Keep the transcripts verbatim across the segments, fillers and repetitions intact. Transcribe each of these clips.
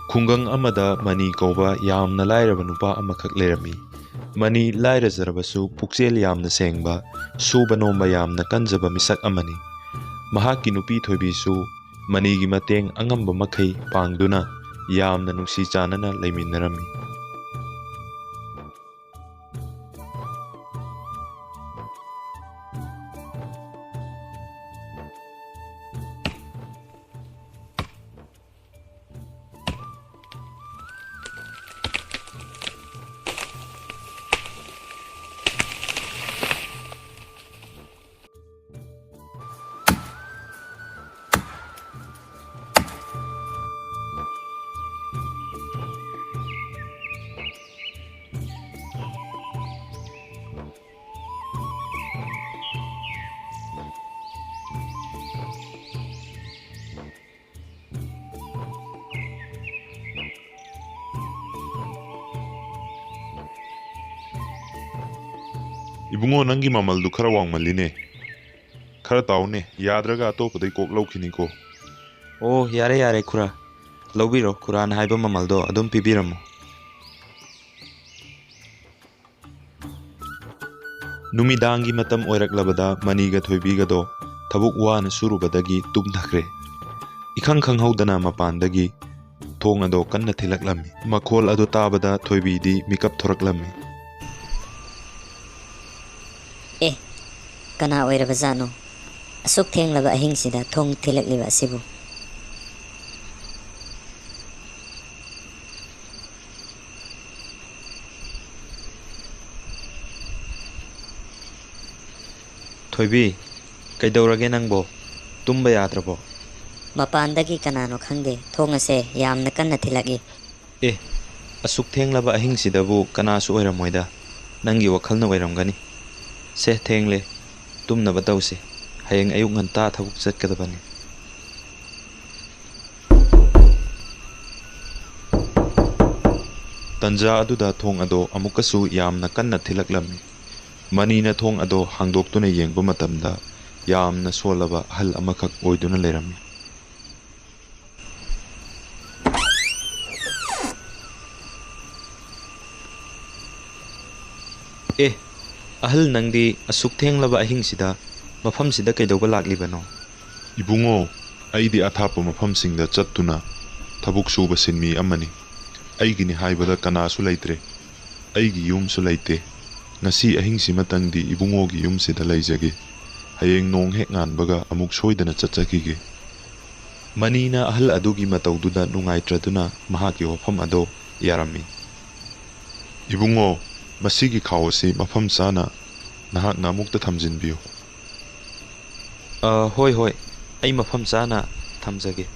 ꯈꯨꯡꯒꯪ ꯑꯃꯗ ꯃꯅꯤ ꯀꯧꯕ ꯌꯥꯝꯅ ꯂꯥꯏꯔꯕ ꯅꯨꯄꯥ ꯑꯃꯈꯛ ꯂꯩꯔꯝꯃꯤ꯫ ꯃꯅꯤ ꯂꯥꯏꯔꯖꯔꯕꯁꯨ ꯄꯨꯛꯆꯦꯜ ꯌꯥꯝꯅ ꯁꯦꯡꯕ, ꯁꯨꯕ ꯅꯣꯝꯕ ꯌꯥꯝꯅ ꯀꯟꯖꯕ ꯃꯤꯁꯛ ꯑꯃꯅꯤ꯫ ꯃꯍꯥꯛꯀꯤ ꯅꯨꯄꯤ ꯊꯣꯏꯕꯤꯁꯨ ꯃꯅꯤꯒꯤ ꯃꯇꯦꯡ ꯑꯉꯝꯕ ꯃꯈꯩ ꯄꯥꯡꯗꯨꯅ ꯌꯥꯝꯅ ꯅꯨꯡꯁꯤ ꯆꯥꯟꯅꯅ ꯂꯩꯃꯤꯟꯅꯔꯝꯃꯤ꯫ ꯏꯕꯨꯡꯉꯣ, ꯅꯪꯒꯤ ꯃꯃꯜꯗꯨ ꯈꯔ ꯋꯥꯡꯃꯜꯂꯤꯅꯦ꯫ ꯈꯔ ꯇꯥꯎꯅꯦ, ꯌꯥꯗ꯭ꯔꯒ ꯑꯇꯣꯞꯄꯗꯩ ꯀꯣꯛ ꯂꯧꯈꯤꯅꯤꯀꯣ꯫ ꯑꯣ, ꯌꯥꯔꯦ, ꯌꯥꯔꯦ, ꯈꯨꯔꯥ꯫ ꯂꯧꯕꯤꯔꯣ, ꯈꯨꯔꯥꯅ ꯍꯥꯏꯕ ꯃꯃꯜꯗꯣ ꯑꯗꯨꯝ ꯄꯤꯕꯤꯔꯝꯃꯣ꯫ ꯅꯨꯃꯤꯗꯥꯡꯒꯤ ꯃꯇꯝ ꯑꯣꯏꯔꯛꯂꯕꯗ ꯃꯅꯤꯒ ꯊꯣꯏꯕꯤꯒꯗꯣ ꯊꯕꯛ ꯋꯥꯅ ꯁꯨꯔꯨꯕꯗꯒꯤ ꯇꯨꯝꯊꯈ꯭ꯔꯦ꯫ ꯏꯈꯪ ꯈꯪꯍꯧꯗꯅ ꯃꯄꯥꯟꯗꯒꯤ ꯊꯣꯡ ꯑꯗꯣ ꯀꯟꯅ ꯊꯤꯜꯂꯛꯂꯝꯃꯤ꯫ ꯃꯈꯣꯜ ꯑꯗꯨ ꯇꯥꯕꯗ ꯊꯣꯏꯕꯤꯗꯤ ꯃꯤꯀꯞ ꯊꯣꯔꯛꯂꯝꯃꯤ꯫ ꯑꯦ, ꯀꯅꯥ ꯑꯣꯏꯔꯕꯖꯥꯠꯅꯣ? ꯑꯁꯨꯛ ꯊꯦꯡꯂꯕ ꯑꯍꯤꯡꯁꯤꯗ ꯊꯣꯡ ꯊꯤꯜꯂꯛꯂꯤꯕ ꯑꯁꯤꯕꯨ? ꯊꯣꯏꯕꯤ, ꯀꯩꯗꯧꯔꯒꯦ ꯅꯪꯕꯣ? ꯇꯨꯝꯕ ꯌꯥꯗ꯭ꯔꯕꯣ? ꯃꯄꯥꯟꯗꯒꯤ ꯀꯅꯥꯅꯣ ꯈꯪꯗꯦ, ꯊꯣꯡ ꯑꯁꯦ ꯌꯥꯝꯅ ꯀꯟꯅ ꯊꯤꯜꯂꯛꯏ꯫ ꯑꯦ, ꯑꯁꯨꯛ ꯊꯦꯡꯂꯕ ꯑꯍꯤꯡꯁꯤꯗꯕꯨ ꯀꯅꯥꯁꯨ ꯑꯣꯏꯔꯝꯃꯣꯏꯗ, ꯅꯪꯒꯤ ꯋꯥꯈꯜꯅ ꯑꯣꯏꯔꯝꯒꯅꯤ꯫ ꯁꯦ, ꯊꯦꯡꯂꯦ, ꯇꯨꯝꯅꯕ ꯇꯧꯁꯤ, ꯍꯌꯦꯡ ꯑꯌꯨꯛ ꯉꯟꯇꯥ ꯊꯕꯛ ꯆꯠꯀꯗꯕꯅꯤ꯫ ꯇꯟꯖꯥ ꯑꯗꯨꯗ ꯊꯣꯡ ꯑꯗꯣ ꯑꯃꯨꯛꯀꯁꯨ ꯌꯥꯝꯅ ꯀꯟꯅ ꯊꯤꯜꯂꯛꯂꯝꯃꯤ꯫ ꯃꯅꯤꯅ ꯊꯣꯡ ꯑꯗꯣ ꯍꯥꯡꯗꯣꯛꯇꯨꯅ ꯌꯦꯡꯕ ꯃꯇꯝꯗ, ꯌꯥꯝꯅ ꯁꯣꯜꯂꯕ ꯑꯍꯜ ꯑꯃꯈꯛ ꯑꯣꯏꯗꯨꯅ ꯂꯩꯔꯝꯃꯤ꯫ ꯑꯦ, ꯑꯍꯜ, ꯅꯪꯗꯤ ꯑꯁꯨꯛ ꯊꯦꯡꯂꯕ ꯑꯍꯤꯡꯁꯤꯗ ꯃꯐꯝꯁꯤꯗ ꯀꯩꯗꯧꯕ ꯂꯥꯛꯂꯤꯕꯅꯣ? ꯏꯕꯨꯡꯉꯣ, ꯑꯩꯗꯤ ꯑꯊꯥꯞꯄ ꯃꯐꯝꯁꯤꯡꯗ ꯆꯠꯇꯨꯅ ꯊꯕꯛ ꯁꯨꯕ ꯁꯤꯟꯃꯤ ꯑꯃꯅꯤ꯫ ꯑꯩꯒꯤꯅꯤ ꯍꯥꯏꯕꯗ ꯀꯅꯥꯁꯨ ꯂꯩꯇ꯭ꯔꯦ꯫ ꯑꯩꯒꯤ ꯌꯨꯝꯁꯨ ꯂꯩꯇꯦ꯫ ꯉꯁꯤ ꯑꯍꯤꯡꯁꯤꯃꯇꯪꯗꯤ ꯏꯕꯨꯡꯉꯣꯒꯤ ꯌꯨꯝꯁꯤꯗ ꯂꯩꯖꯒꯦ꯫ ꯍꯌꯦꯡ ꯅꯣꯡ ꯍꯦꯛ ꯉꯥꯟꯕꯒ ꯑꯃꯨꯛ ꯁꯣꯏꯗꯅ ꯆꯠꯆꯈꯤꯒꯦ꯫ ꯃꯅꯤꯅ ꯑꯍꯜ ꯑꯗꯨꯒꯤ ꯃꯇꯧꯗꯨꯗ ꯅꯨꯡꯉꯥꯏꯇ꯭ꯔꯗꯨꯅ ꯃꯍꯥꯛꯀꯤ ꯋꯥꯐꯝ ꯑꯗꯣ ꯌꯥꯔꯝꯃꯤ꯫ ꯏꯕꯨꯡꯉꯣ, ꯃꯁꯤꯒꯤ ꯈꯥꯎ ꯑꯁꯤ ꯃꯐꯝ ꯆꯥꯅ ꯅꯍꯥꯛꯅ ꯑꯃꯨꯛꯇ ꯊꯝꯖꯤꯟꯕꯤꯌꯨ꯫ ꯑ, ꯍꯣꯏ, ꯍꯣꯏ, ꯑꯩ ꯃꯐꯝ ꯆꯥꯅ ꯊꯝꯖꯒꯦ꯫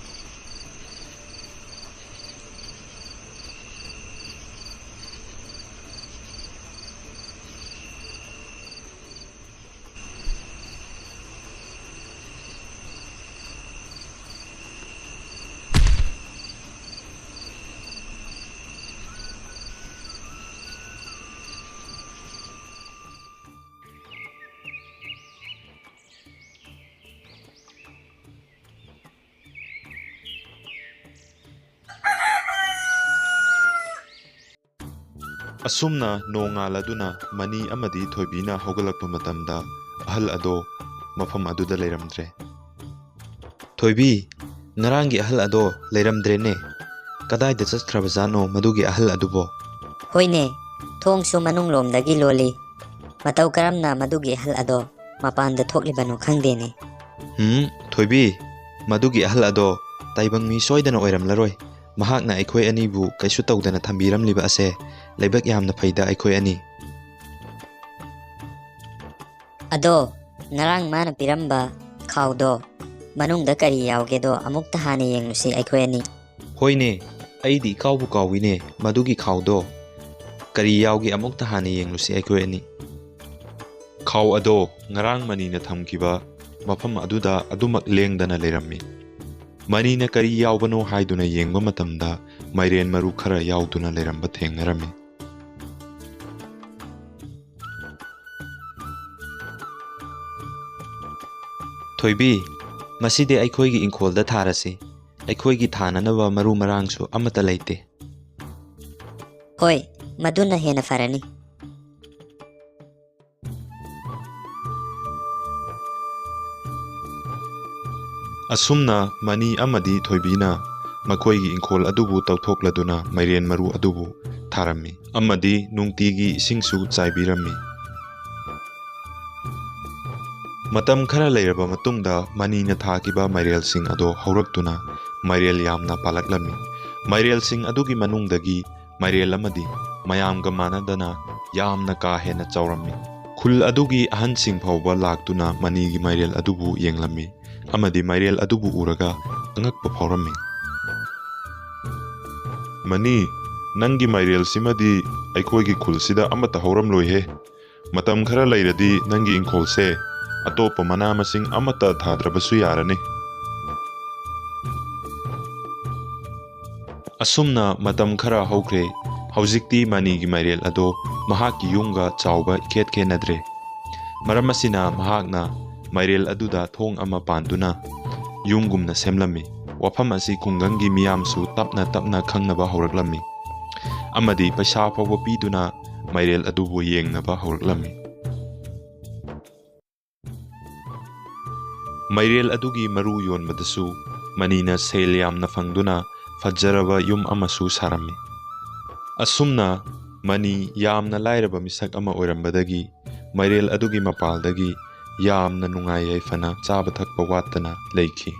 ꯑꯁꯨꯝꯅ ꯅꯣꯡꯉꯥꯜꯂꯗꯨꯅ ꯃꯅꯤ ꯑꯃꯗꯤ ꯊꯣꯏꯕꯤꯅ ꯍꯧꯒꯠꯂꯛꯄ ꯃꯇꯝꯗ ꯑꯍꯜ ꯑꯗꯣ ꯃꯐꯝ ꯑꯗꯨꯗ ꯂꯩꯔꯝꯗ꯭ꯔꯦ꯫ ꯊꯣꯏꯕꯤ, ꯉꯔꯥꯡꯒꯤ ꯑꯍꯜ ꯑꯗꯣ ꯂꯩꯔꯝꯗ꯭ꯔꯦꯅꯦ꯫ ꯀꯗꯥꯏꯗ ꯆꯠꯈ꯭ꯔꯕꯖꯥꯠꯅꯣ ꯃꯗꯨꯒꯤ ꯑꯍꯜ ꯑꯗꯨꯕꯣ? ꯍꯣꯏꯅꯦ, ꯊꯣꯡꯁꯨ ꯃꯅꯨꯡ ꯂꯣꯝꯗꯒꯤ ꯂꯣꯜꯂꯤ꯫ ꯃꯇꯧ ꯀꯔꯝꯅ ꯃꯗꯨꯒꯤ ꯑꯍꯜ ꯑꯗꯣ ꯃꯄꯥꯟꯗ ꯊꯣꯛꯂꯤꯕꯅꯣ ꯈꯪꯗꯦꯅꯦ꯫ ꯍꯨꯝ, ꯊꯣꯏꯕꯤ, ꯃꯗꯨꯒꯤ ꯑꯍꯜ ꯑꯗꯣ ꯇꯥꯏꯕꯪ ꯃꯤ ꯁꯣꯏꯗꯅ ꯑꯣꯏꯔꯝꯂꯔꯣꯏ꯫ ꯃꯍꯥꯛꯅ ꯑꯩꯈꯣꯏ ꯑꯅꯤꯕꯨ ꯀꯩꯁꯨ ꯇꯧꯗꯅ ꯊꯝꯕꯤꯔꯝꯂꯤꯕ ꯑꯁꯦ ꯂꯥꯏꯕꯛ ꯌꯥꯝꯅ ꯐꯩꯗ ꯑꯩꯈꯣꯏ ꯑꯅꯤ꯫ ꯑꯗꯣ, ꯉꯔꯥꯡ ꯃꯥꯅ ꯄꯤꯔꯝꯕ ꯈꯥꯎꯗꯣ ꯃꯅꯨꯡꯗ ꯀꯔꯤ ꯌꯥꯎꯒꯦꯗꯣ ꯑꯃꯨꯛꯇ ꯍꯥꯟꯅ ꯌꯦꯡꯂꯨꯁꯤ ꯑꯩꯈꯣꯏ ꯑꯅꯤ꯫ ꯍꯣꯏꯅꯦ, ꯑꯩꯗꯤ ꯏꯀꯥꯎꯕꯨ ꯀꯥꯎꯏꯅꯦ ꯃꯗꯨꯒꯤ ꯈꯥꯎꯗꯣ꯫ ꯀꯔꯤ ꯌꯥꯎꯒꯦ ꯑꯃꯨꯛꯇ ꯍꯥꯟꯅ ꯌꯦꯡꯂꯨꯁꯤ ꯑꯩꯈꯣꯏ ꯑꯅꯤ꯫ ꯈꯥꯎ ꯑꯗꯣ ꯉꯔꯥꯡ ꯃꯅꯤꯅ ꯊꯝꯈꯤꯕ ꯃꯐꯝ ꯑꯗꯨꯗ ꯑꯗꯨꯃꯛ ꯂꯦꯡꯗꯅ ꯂꯩꯔꯝꯃꯤ꯫ ꯃꯅꯤꯅ ꯀꯔꯤ ꯌꯥꯎꯕꯅꯣ ꯍꯥꯏꯗꯨꯅ ꯌꯦꯡꯕ ꯃꯇꯝꯗ ꯃꯥꯏꯔꯦꯟ ꯃꯔꯨ ꯈꯔ ꯌꯥꯎꯗꯨꯅ ꯂꯩꯔꯝꯕ ꯊꯦꯡꯅꯔꯝꯃꯤ꯫ ꯊꯣꯏꯕꯤ, ꯃꯁꯤꯗꯤ ꯑꯩꯈꯣꯏꯒꯤ ꯏꯪꯈꯣꯜꯗ ꯊꯥꯔꯁꯤ꯫ ꯑꯩꯈꯣꯏꯒꯤ ꯊꯥꯅꯅꯕ ꯃꯔꯨ ꯃꯔꯥꯡꯁꯨ ꯑꯃꯠꯇ ꯂꯩꯇꯦ꯫ ꯍꯣꯏ, ꯃꯗꯨꯅ ꯍꯦꯟꯅ ꯐꯔꯅꯤ꯫ ꯑꯁꯨꯝꯅ ꯃꯅꯤ ꯑꯃꯗꯤ ꯊꯣꯏꯕꯤꯅ ꯃꯈꯣꯏꯒꯤ ꯏꯪꯈꯣꯜ ꯑꯗꯨꯕꯨ ꯇꯧꯊꯣꯛꯂꯗꯨꯅ ꯃꯥꯏꯔꯦꯟ ꯃꯔꯨ ꯑꯗꯨꯕꯨ ꯊꯥꯔꯝꯃꯤ ꯑꯃꯗꯤ ꯅꯨꯡꯇꯤꯒꯤ ꯏꯁꯤꯡꯁꯨ ꯆꯥꯏꯕꯤꯔꯝꯃꯤ꯫ ꯃꯇꯝ ꯈꯔ ꯂꯩꯔꯕ ꯃꯇꯨꯡꯗ ꯃꯅꯤꯅ ꯊꯥꯈꯤꯕ ꯃꯥꯏꯔꯦꯜꯁꯤꯡ ꯑꯗꯣ ꯍꯧꯔꯛꯇꯨꯅ ꯃꯥꯏꯔꯦꯜ ꯌꯥꯝꯅ ꯄꯥꯜꯂꯛꯂꯝꯃꯤ꯫ ꯃꯥꯏꯔꯦꯜꯁꯤꯡ ꯑꯗꯨꯒꯤ ꯃꯅꯨꯡꯗꯒꯤ ꯃꯥꯏꯔꯦꯜ ꯑꯃꯗꯤ ꯃꯌꯥꯝꯒ ꯃꯥꯟꯅꯗꯅ ꯌꯥꯝꯅ ꯀꯥ ꯍꯦꯟꯅ ꯆꯥꯎꯔꯝꯃꯤ꯫ ꯈꯨꯜ ꯑꯗꯨꯒꯤ ꯑꯍꯟꯁꯤꯡ ꯐꯥꯎꯕ ꯂꯥꯛꯇꯨꯅ ꯃꯅꯤꯒꯤ ꯃꯥꯏꯔꯦꯜ ꯑꯗꯨꯕꯨ ꯌꯦꯡꯂꯝꯃꯤ ꯑꯃꯗꯤ ꯃꯥꯏꯔꯦꯜ ꯑꯗꯨꯕꯨ ꯎꯔꯒ ꯑꯉꯛꯄ ꯐꯥꯎꯔꯝꯃꯤ꯫ "ꯃꯅꯤ, ꯅꯪꯒꯤ ꯃꯥꯏꯔꯦꯜꯁꯤꯃꯗꯤ ꯑꯩꯈꯣꯏꯒꯤ ꯈꯨꯜꯁꯤꯗ ꯑꯃꯠꯇ ꯍꯧꯔꯝꯂꯣꯏꯍꯦ꯫ ꯃꯇꯝ ꯈꯔ ꯂꯩꯔꯗꯤ ꯅꯪꯒꯤ ꯏꯪꯈꯣꯜꯁꯦ ꯑꯇꯣꯞꯄ ꯃꯅꯥ ꯃꯁꯤꯡ ꯑꯃꯠꯇ ꯊꯥꯗ꯭ꯔꯕꯁꯨ ꯌꯥꯔꯅꯤ꯫" ꯑꯁꯨꯝꯅ ꯃꯇꯝ ꯈꯔ ꯍꯧꯈ꯭ꯔꯦ꯫ ꯍꯧꯖꯤꯛꯇꯤ ꯃꯅꯤꯒꯤ ꯃꯥꯏꯔꯦꯜ ꯑꯗꯣ ꯃꯍꯥꯛꯀꯤ ꯌꯨꯝꯒ ꯆꯥꯎꯕ ꯏꯈꯦꯠ ꯈꯦꯠꯅꯗ꯭ꯔꯦ꯫ ꯃꯔꯝ ꯑꯁꯤꯅ ꯃꯍꯥꯛꯅ ꯃꯥꯏꯔꯦꯜ ꯑꯗꯨꯗ ꯊꯣꯡ ꯑꯃ ꯄꯥꯟꯗꯨꯅ ꯌꯨꯝꯒꯨꯝꯅ ꯁꯦꯝꯂꯝꯃꯤ꯫ ꯋꯥꯐꯝ ꯑꯁꯤ ꯈꯨꯡꯒꯪꯒꯤ ꯃꯤꯌꯥꯝꯁꯨ ꯇꯞꯅ ꯇꯞꯅ ꯈꯪꯅꯕ ꯍꯧꯔꯛꯂꯝꯃꯤ ꯑꯃꯗꯤ ꯄꯩꯁꯥ ꯐꯥꯎꯕ ꯄꯤꯗꯨꯅ ꯃꯥꯏꯔꯦꯜ ꯑꯗꯨꯕꯨ ꯌꯦꯡꯅꯕ ꯍꯧꯔꯛꯂꯝꯃꯤ꯫ ꯃꯥꯏꯔꯦꯜ ꯑꯗꯨꯒꯤ ꯃꯔꯨ ꯌꯣꯟꯕꯗꯁꯨ ꯃꯅꯤꯅ ꯁꯦꯜ ꯌꯥꯝꯅ ꯐꯪꯗꯨꯅ ꯐꯖꯔꯕ ꯌꯨꯝ ꯑꯃꯁꯨ ꯁꯥꯔꯝꯃꯤ꯫ ꯑꯁꯨꯝꯅ ꯃꯅꯤ ꯌꯥꯝꯅ ꯂꯥꯏꯔꯕ ꯃꯤꯁꯛ ꯑꯃ ꯑꯣꯏꯔꯝꯕꯗꯒꯤ ꯃꯥꯏꯔꯦꯜ ꯑꯗꯨꯒꯤ ꯃꯄꯥꯜꯗꯒꯤ ꯌꯥꯝꯅ ꯅꯨꯡꯉꯥꯏ ꯌꯥꯏꯐꯅ ꯆꯥꯕ ꯊꯛꯄ ꯋꯥꯠꯇꯅ ꯂꯩꯈꯤ꯫